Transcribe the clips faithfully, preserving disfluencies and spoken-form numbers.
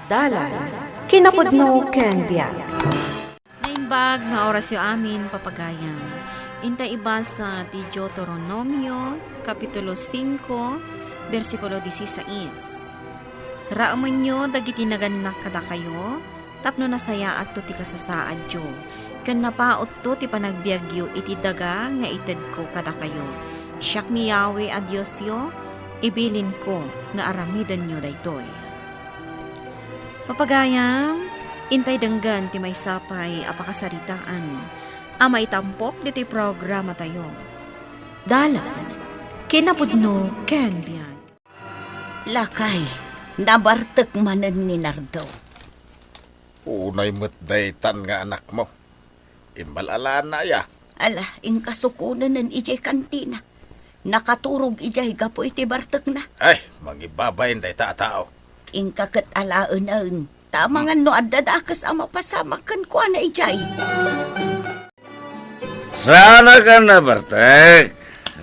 Dalan, kinapudno ken biag. Naimbag nga orasyo amin, papagayam. Inta ibasa ti Deuteronomio, Kapitulo singko, bersikulo dieciséis. Raemenyo dagiti nagannak kadakayo, tapno nasayaatto ti kasasaadyo, ken napautto ti panagbiagyo iti daga nga itedko kadakayo. Siak ni Yahweh a Diosyo, ibilinko nga aramidenyo daytoy. Papagayam, intay denggen ti maysa pay a pakasaritaan a maitampok ditoy programatayo. Dalan, kinapudno ken biag. Lakay, nabartek manen ni Nardo. Unay met daytan nga anakmo. Immal-alana aya. Ala, inka sukonenen idiay kantina. Nakaturog idiay gapu iti bartekna. Ay, mangibabain dayta a tao. Inka ket alaenen, ta amangan no adda dakes a mapasamak kenkuana idiay. Saanak a nabartek.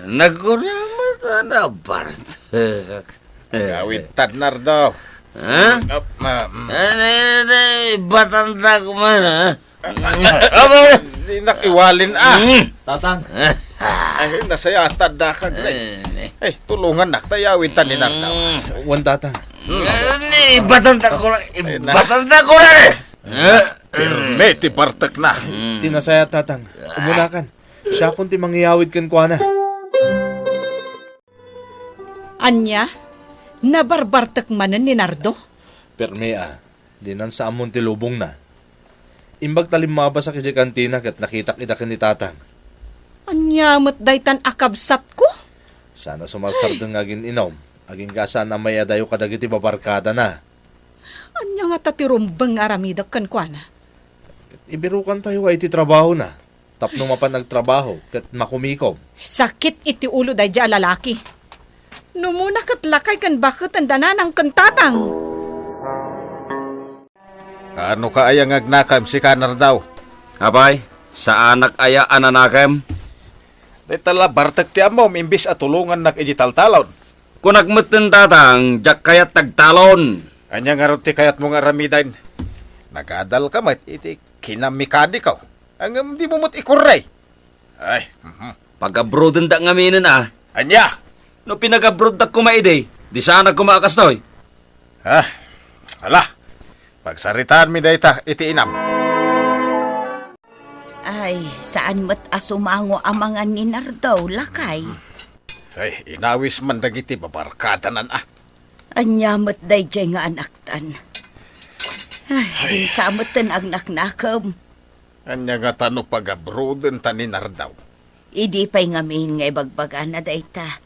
Nagkuna met a nabartek. Gawid tan, Nardo. Ha? Ah, ma-, mm. Ano yun, eh? Batandak man, ha? Aba, di nak iwalin, ah. Mm. Tatang. Ay, nasayatan da ka, Greg. Eh, eh. Ay, tulungan nak, tayawid tan ni Nardo. Mm. Wan, Tatang. Mm. Eh, ibatandak ko lang, ay, na. Ibatandak ko lang, eh. Pirme ti bartekna. Mm. Ti nasayat, Tatang. Umunakan. Siakon ti mangiyawid kenkuana. Ania? Nabarbartek manen ni Nardo? Permi a, dinan sa ammon ti lubongna. Imbag ta limmabasak idiay kantina ket nakitak ida ken ni Tatang. Ania met daytan a kabsatko? Saan a sumarsardeng nga agin-inom, agingga saan a mayadayo kadagiti babarkadana. Ania ngata ti rumbeng nga aramidek kenkuana? Ket ibirukantayo a iti trabahona. Tapno mapan agtrabaho ket makumikom. Sakit iti ulo daydiay a lalaki. No umuna ket lakay ken baketen da nanang ken tatang. Kaano ka aya nga agnakem sika, Nardo? Apay, saanak aya a nanakem? Dayta la bartek ti ammom imbes a tulongannak iti taltalon. Kunak metten, tatang, diak kayat tagtalon. Ania ngarud ti kayatmo nga aramiden? Nagadal ka met iti kinammekaniko. Ngem dimo met ikurre. Ay, mhm. Pagabroden da ngaminen, a. Ania? No pinagabroddak koma idi, di saanak koma a kastoy. Ah, ala. Pagsaritaanmi dayta iti inam. Ay, saan met a sumango amangan ni Nardo, lakay. Ay, inawis man dagiti babarkadanan, a. Ania met daydiay nga anaktan? Ay, ay. Dinsa metten agnaknakem. Ania ngata no pagabroden ta ni Nardo? Idi pay ngamin nga ibagbagana dayta,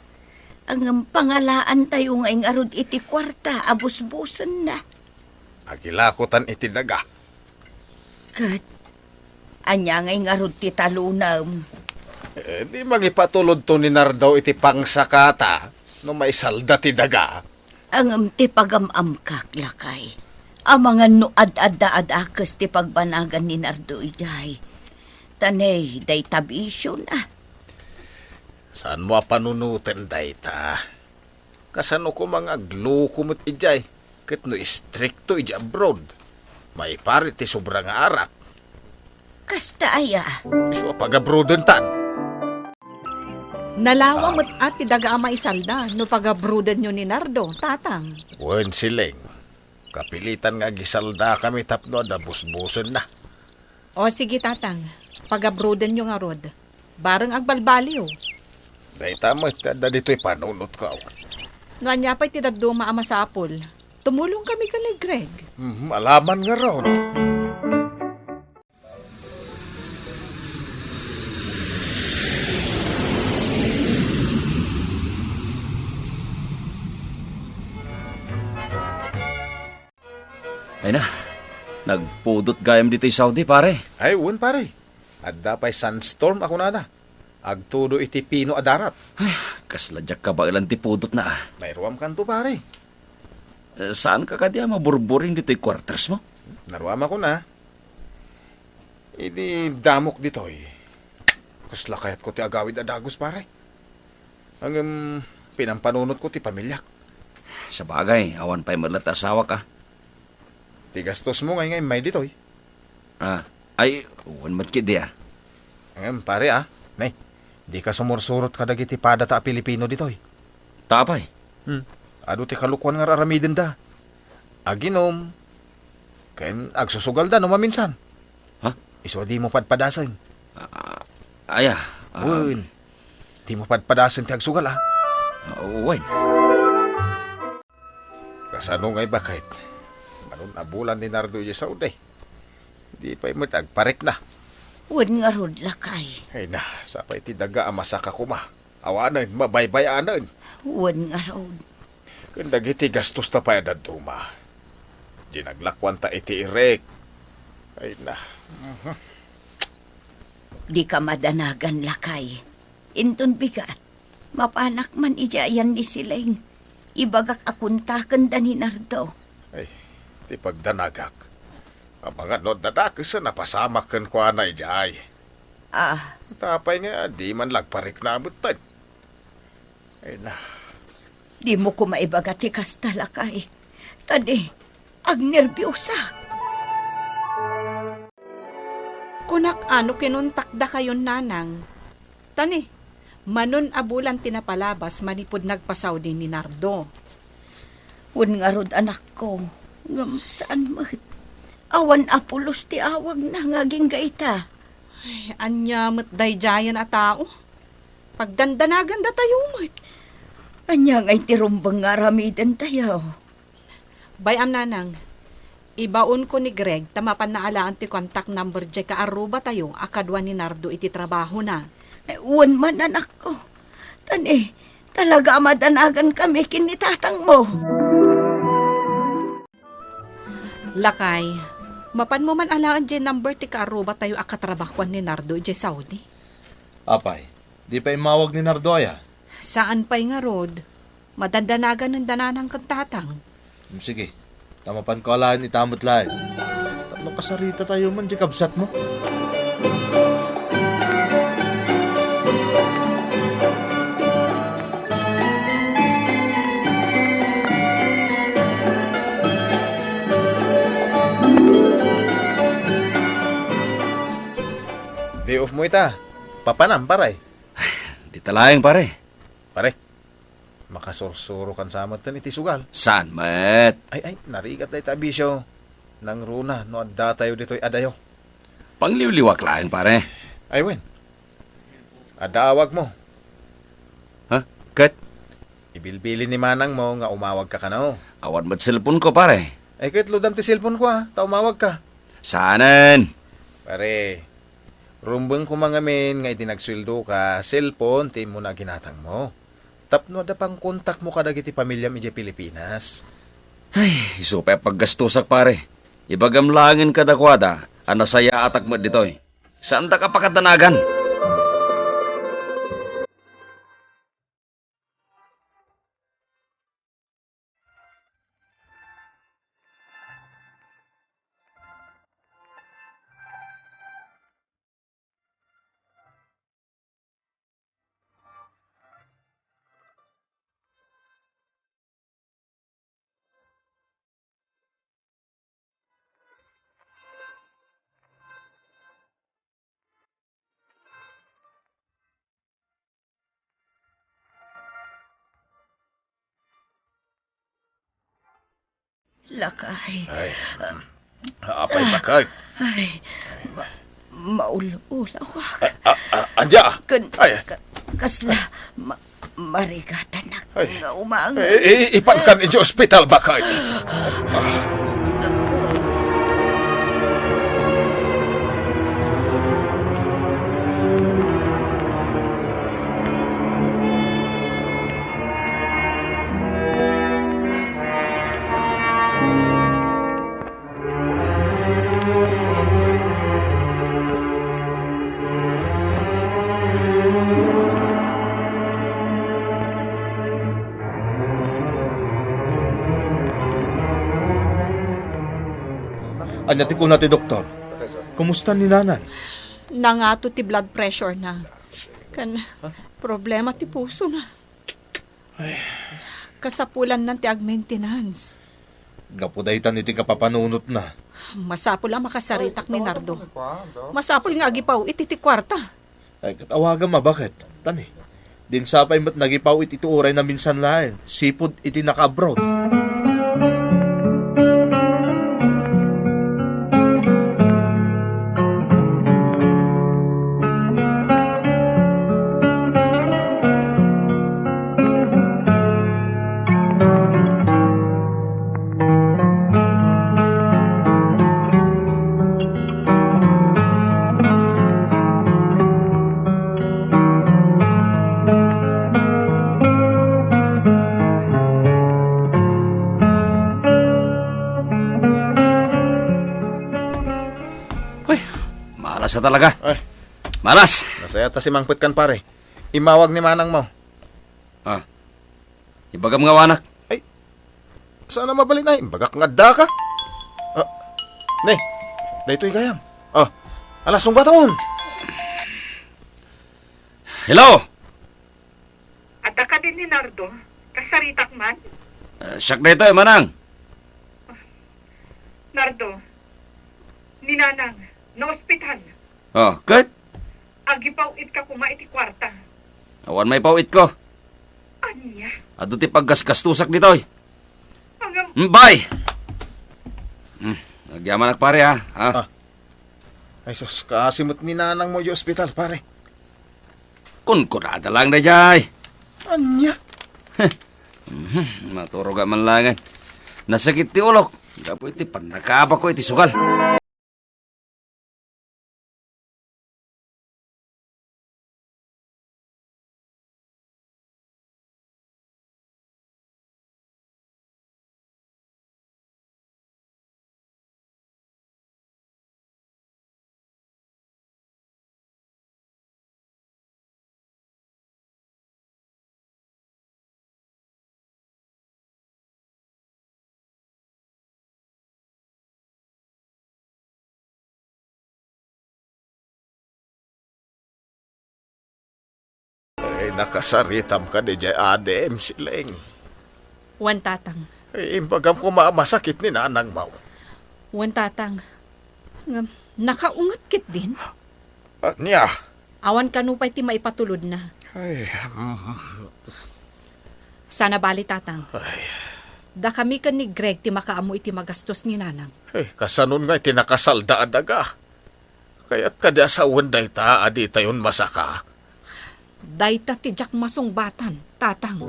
ngem pangalaantayo ngay ngarud iti kuarta a busbusenna. Agilakotan iti daga. Ket ania ngay ngarud ti talonem? Eh, di mangipatulodto ni Nardo iti pangsakata no maisalda ti daga. Ngem ti pagam-amkak, lakay, amangan no ad-adda a dakes ti pagbanagan ni Nardo idiay. Ta nay, dayta bisiona. Saanmo a panunoten dayta? Kasano koma nga agloko met idiay? Ket no istrikto idiay abroad, maiparit ti sobra nga arak. Kasta aya? Isu a pagabrodentan. Nalawa met a ti daga a maisalda no pagabrodenyo ni Nardo, tatang. Wen, Siling. Kapilitan nga agisaldakami tapno adda busbusenna. O, sige, tatang. Pagabrodenyo ngarud. Bareng agbalbaliw. Dayta met ti adda ditoy panunotko. No ania pay ti dadduma a masapul, tumulongkami ken ni Greg. Mhm, alaman ngarud. Ay na, nagpudot gayam ditoy Saudi, pare. Ay, wen, pare. Adda pay sandstorm a kunada. Agtudo iti pino a darat. Ay, kasla diak kabaelan ti pudotna, a. Mairuamkanto, pare. Eh, saanka kadi a maburburing ditoy quarters mo? Naruamakon, a. Idi damok ditoy, kasla kayatko ti agawid a dagus, pare. Ngem pinampanunotko ti pamiliak. Sabagay, awan pay met latta asawak, a. Ti gastos mo ngay nga immay ditoy. Ah, ay, wen met ketdi, ah. Ngem, pare, ah. Nay, dika sumursurot kadagiti padata a Pilipino ditoy. Ta apay? Hmm. Adu ti kalukuan nga ar-aramidenda. Aginum, ken agsusugalda no maminsan. Ha? Isu a dimo padpadasen. Ah, aya, ah. Wen, dimo padpadasen ti agsugal, ah. Ah, wen. Kasano ngay, baket? Manon a bulan ni Nardo idiay Saudi. Di pay met agparikna. Wen ngarud, lakay. Ay na, sapay ti daga a masaka koma. Awanen, mabaybay-anen. Wen ngarud. Ken dagiti gastosta pay a dadduma. Diay naglakuanta iti irek. Ay na. Mhm. Dika madanagan, lakay. Inton bigat, mapanak man idiay ayan ni Siling. Ibagak a kontakenda ni Nardo. Ay, ti pagdanagak. Amangan no adda dakes a napasamak kenkuana idiay. Ah. Ta apay nga, di man la agparikna a metten. Ay na. Dimo koma ibaga ti kasta, lakay. Ta di, agnerbiosak. Kunak a no kinontakdakayon, nanang. Ta ni, manon a bulan ti napalabas manipud nagpa-Saudi ni Nardo. Wen ngarud, anakko, ngem saan met. Awan a pulos ti awagna nga agingga ita. Ay, ania met daydiayen a tao? Pagdandanagandatayo met. Ania ngay ti rumbeng nga aramidentayo? Bay-am, nanang. Ibaonko ni Greg ta mapanna alaen ti contact number diay kaarrubatayo a kadua ni Nardo iti trabahona. Eh, wen man, anakko. Ta ni, talaga a madanagankami ken ni tatangmo. Lakay, mapanmo man alaen diay number ti kaarrubatayo a katrabahoan ni Nardo idiay Saudi? Apay, di pay immawag ni Nardo aya? Saan pay ngarud. Madandanaganen da nanang ken tatang. Hmm, sige. Ta mapanko alaen ita met laeng. Tapno kasaritatayo man diay kabsatmo. Day off mo ita. Papanam, pare. Dita laeng, pare. Pare, makasursurokan sa metten iti sugal. Saan met? Ay, ay, narigat dayta a bisio. Nangruna no addatayo ditoy adayo. Pangliwliwak laeng, pare. Ay, wen. Adda awagmo. Ha? Ket? Ibilbilin ni manangmo nga umawagka kano. Awan met cellphone ko, pare. Ay, ket ludam ti cellphone ko, a, ta umawagka. Saanen? Pare, rumbeng koma ngamin nga idi nagsueldoka, cellphone ti immuna a ginatangmo. Tapno adda pangkontakmo kadagiti pamiliam idiay Pilipinas. Ay, isu pay a paggastosak, pare. Ibagam laengen kadakuada a nasayaatak met ditoy. Saandak a pakadanagan. Lakay. Ay. Apay, baket? Ay, ma-, maul-ulawak. A-, a-, a-, ania? Ken, ay. Ka-, kasla, ma-, marigatanak nga umang. I-, i-, ipankan idiay ospital, baket. Ania ti kuna ti doktor? Kumusta ni nanang? Nangato ti blood pressure na. Ken problema ti puso na. Ay. Kasapulanna ti ag-maintenance. Gapu daytan iti kapapanunotna. Masapul a makasaritak ni Nardo. Masapul nga agipaw-it iti kuarta. Ay, ket awagam a baket. Tani, dinsapay met nagipaw-it iti uray naminsan laeng, sipud iti naka-abroad. Uy, malas a talaga. Ay. Malas. Nasaya ta si Mangpet kan pare. Imawag ni manang mo. Ah. Ibagam nga awanak. Ay, saan a mabalin ay? Imbagak nga adda ka. Ah, ne, daytoy gayam. Ah, ala, sungbatam. Hello? Adda kadi ni Nardo? Kasaritak man? Ah, siak daytoy, manang. Nardo, ni nanang, naospital. Oh, ket? Agipaw-it ka koma iti kuarta. Awan maipaw-it ko. Ania? Adu ti paggasgastosak ditoy. Angam- Mm, bye! Hmm, agyamanak, pare, ha? Ha? Ah. Ay, sus, kaasi met ni nanang mo iti ospital, pare. Kunkunada lang daydiay. Ania? Mhm, maturog man laeng. Nasakit ti ulok. Gapu iti pannakaabak ko iti sugal. Ay, nakasaritam kadi idiay adim, Siling. Wen, Tatang. Ay, imbagam koma a masakit ni nanang mo. Wen, Tatang. Ngem, nakaunget ketdin? Ania? Awan kano pay ti maipatulodna. Ay, mm. Saan a bali, Tatang. Ay. Dakami ken ni Greg ti makaammo iti magastos ni nanang. Ay, kasanon nga iti nakasalda a daga? Kayat kadi a sawen dayta a ditayon masaka? Dayta ti diak masungbatan, Tatang.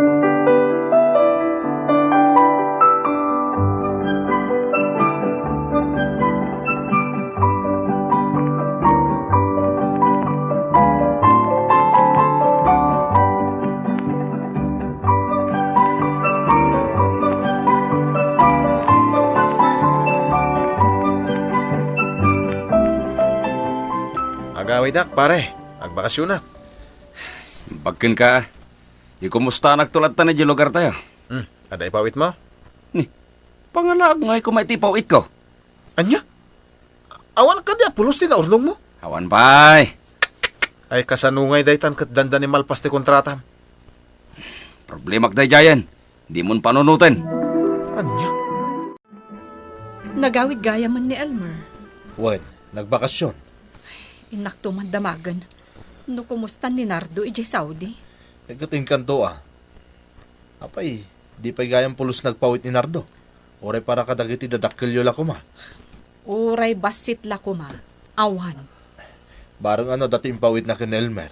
Agawidak, pare. Agbakasionak. Bagken ka. Ikumustanakto latta idiay lugartayo. Hmm, adda ipawit mo? Ni, pangalaag ngay koma iti ipawit ko. Ania? Awan kadi a pulos ti naurnong mo? Awan pay. Ay, kasano ngay daytan ket dandani malpas ti kontratam? Problemak daydiayen. Dimon panunoten. Ania? Nagawid gayamen ni Elmer. Wen, nagbakasyon. Innakto man damagen no kumustan ni Nardo idiay Saudi. Ket inkanto a. Apay, di pay gayam pulos nagpawit ni Nardo? Uray para kadagiti dadakkelyo la koma? Uray bassit la koma, awan. Bareng ano dati impawitna ken Elmer.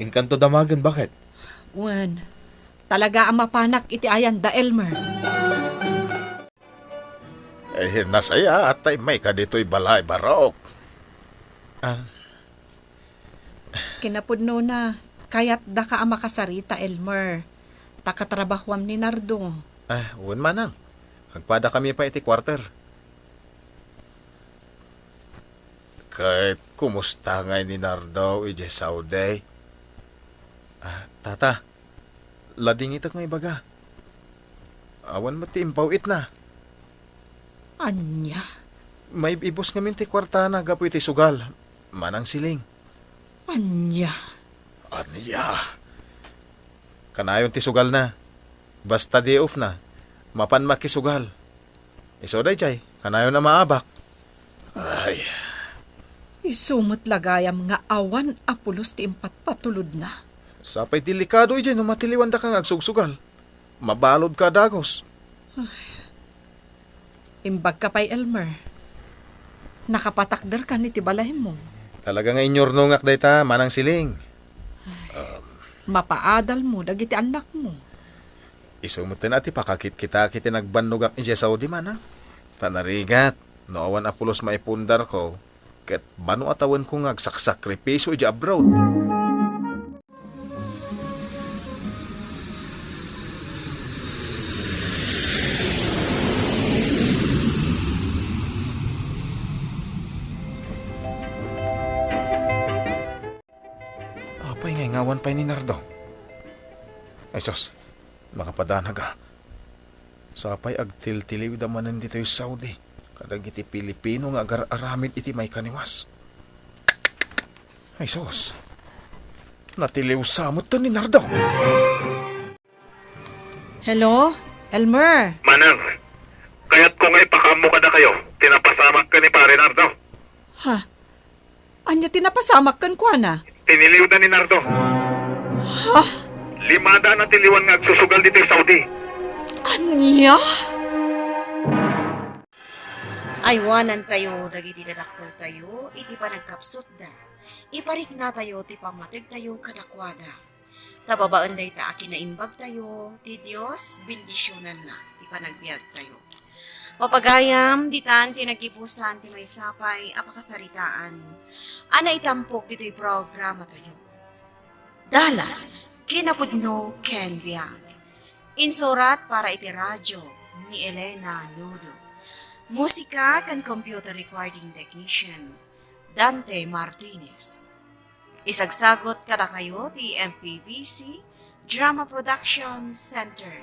Inkanto damagen, baket? Wen, talaga a mapanak iti ayanda, Elmer. Eh, nasayaat ta immayka ditoy balay, Barok. Ah. Kinapudnona, kayatdaka a makasarita, Elmer. Ta katrabahuam ni Nardo. Ah, wen manang. Agpadakami pay iti quarter. Ket kumusta ngay ni Nardo idiay Saudi? Ah, tata, ladingitek nga ibaga. Awan met ti impaw-itna. Ania? Maib-ibus ngamin ti kuartana gapu iti sugal, Manang Siling. Ania? Ania? Kanayon ti sugalna. Basta day off na, mapan makisugal. Isu dayjay, kanayon a maabak. Ay. Isu met la gayam nga awan a pulos ti impatpatulodna. Sapay delikado idiay no matiliwandaka nga agsugsugal. Mabaludka a dagus. Imbagka pay, Elmer. Nakapatakderkan iti balaymo. Talaga nga inyurnongak dayta, Manang Siling. Mapaadalmo dagiti annakmo. Isu met ti pakakitkitak iti nagbannogak idiay Saudi, Manang. Ta narigat, no awan a pulos maipundarko, ket mano a tawenko nga agsaksakripisio idiay abroad. Apay nga ingawan pay ni Nardo? Ay sus, makapadanag a. Sapay agtiltiliwda manen ditoy Saudi kadagiti Pilipino nga agar-aramid iti maikaniwas. Ay sus, natiliwsa met ni Nardo. Hello, Elmer? Manang, kayatko nga ipakaammo kadakayo ti napasamak ken ni Pare Nardo. Ha? Ania ti napasamak kenkuana? Tiniliwda ni Nardo. Ha? Limada a natiliwan nga agsusugal ditoy Saudi. Ania? Aywanantayo dagiti dadakkeltayo iti panagkapsutda. Ipariknatayo ti pammategtayo kadakuada. Ta babaen dayta a kinaimbagtayo, ti Dios bendisionanna ti panagbiagtayo. Papagayam, ditan ti naggibusan ti maysa pay a pakasaritaan a naitampok ditoy programatayo. Dalan, kinapudno ken biag. Insurat para iti radio ni Elena Nudo. Musika ken computer recording technician, Dante Martinez. Isagsagut kadakayo ti M P B C Drama Production Center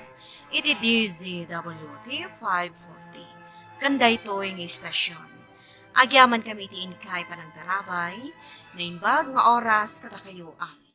iti D Z W T five forty. Ken daytoy nga istasyon, agyamankami iti inkay panangtarabay, naimbag nga oras kadakayo amin.